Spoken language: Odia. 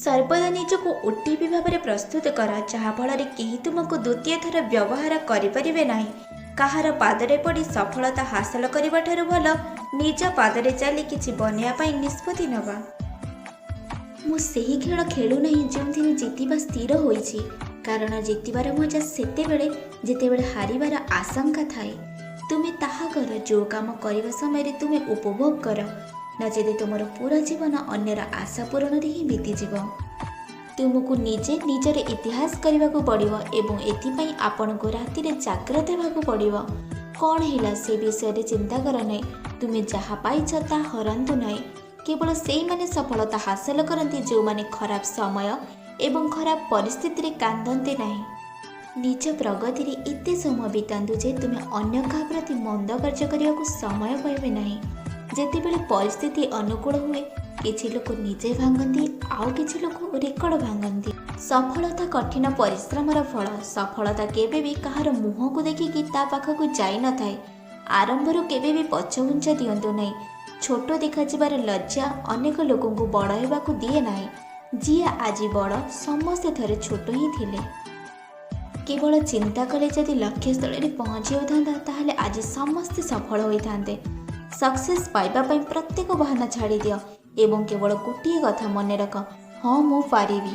ସର୍ବଦା ନିଜକୁ ଓଟିପି ଭାବରେ ପ୍ରସ୍ତୁତ କର, ଯାହାଫଳରେ କେହି ତୁମକୁ ଦ୍ୱିତୀୟ ଥର ବ୍ୟବହାର କରିପାରିବେ ନାହିଁ। କାହାର ପାଦରେ ପଡ଼ି ସଫଳତା ହାସଲ କରିବା ଠାରୁ ଭଲ ନିଜ ପାଦରେ ଚାଲି କିଛି ବନିବା ପାଇଁ ନିଷ୍ପତ୍ତି ନେବା। ମୁଁ ସେହି ଖେଳ ଖେଳୁନାହିଁ ଯେଉଁଥିରେ ଜିତିବା ସ୍ଥିର ହୋଇଛି, କାରଣ ଜିତିବାର ମଜା ସେତେବେଳେ ଯେତେବେଳେ ହାରିବାର ଆଶଙ୍କା ଥାଏ। ତୁମେ ତାହା କର ଯେଉଁ କାମ କରିବା ସମୟରେ ତୁମେ ଉପଭୋଗ କର, ନଚେତ ତୁମର ପୁରା ଜୀବନ ଅନ୍ୟର ଆଶା ପୂରଣରେ ହିଁ ବିତିଯିବ। ତୁମକୁ ନିଜେ ନିଜର ଇତିହାସ କରିବାକୁ ପଡ଼ିବ ଏବଂ ଏଥିପାଇଁ ଆପଣଙ୍କୁ ରାତିରେ ଜାଗ୍ରତ ହେବାକୁ ପଡ଼ିବ। କ'ଣ ହେଲା ସେ ବିଷୟରେ ଚିନ୍ତା କର ନାହିଁ, ତୁମେ ଯାହା ପାଇଛ ତାହା ହରାନ୍ତୁ ନାହିଁ। କେବଳ ସେଇମାନେ ସଫଳତା ହାସଲ କରନ୍ତି ଯେଉଁମାନେ ଖରାପ ସମୟ ଏବଂ ଖରାପ ପରିସ୍ଥିତିରେ କାନ୍ଦନ୍ତି ନାହିଁ। ନିଜ ପ୍ରଗତିରେ ଏତେ ସମୟ ବିତାନ୍ତୁ ଯେ ତୁମେ ଅନ୍ୟ କାହା ପ୍ରତି ମନ୍ଦ କାର୍ଯ୍ୟ କରିବାକୁ ସମୟ ପାଇବେ ନାହିଁ। ଯେତେବେଳେ ପରିସ୍ଥିତି ଅନୁକୂଳ ହୁଏ, କିଛି ଲୋକ ନିଜେ ଭାଙ୍ଗନ୍ତି, ଆଉ କିଛି ଲୋକ ରେକର୍ଡ ଭାଙ୍ଗନ୍ତି। ସଫଳତା କଠିନ ପରିଶ୍ରମର ଫଳ। ସଫଳତା କେବେ ବି କାହାର ମୁହଁକୁ ଦେଖିକି ତା ପାଖକୁ ଯାଇନଥାଏ। ଆରମ୍ଭରୁ କେବେ ବି ପଛଘୁଞ୍ଚା ଦିଅନ୍ତୁ ନାହିଁ। ଛୋଟ ଦେଖାଯିବାର ଲଜ୍ଜା ଅନେକ ଲୋକଙ୍କୁ ବଡ଼ ହେବାକୁ ଦିଏ ନାହିଁ। ଯିଏ ଆଜି ବଡ଼, ସମସ୍ତେ ଥରେ ଛୋଟ ହିଁ ଥିଲେ। କେବଳ ଚିନ୍ତା କଲେ ଯଦି ଲକ୍ଷ୍ୟସ୍ଥଳରେ ପହଞ୍ଚି ହେଉଥାନ୍ତା, ତାହେଲେ ଆଜି ସମସ୍ତେ ସଫଳ ହୋଇଥାନ୍ତେ। ସକ୍ସେସ୍ ପାଇବା ପାଇଁ ପ୍ରତ୍ୟେକ ବାହାନା ଛାଡ଼ିଦିଅ ଏବଂ କେବଳ ଗୋଟିଏ କଥା ମନେ ରଖ, ହଁ ମୁଁ ପାରିବି।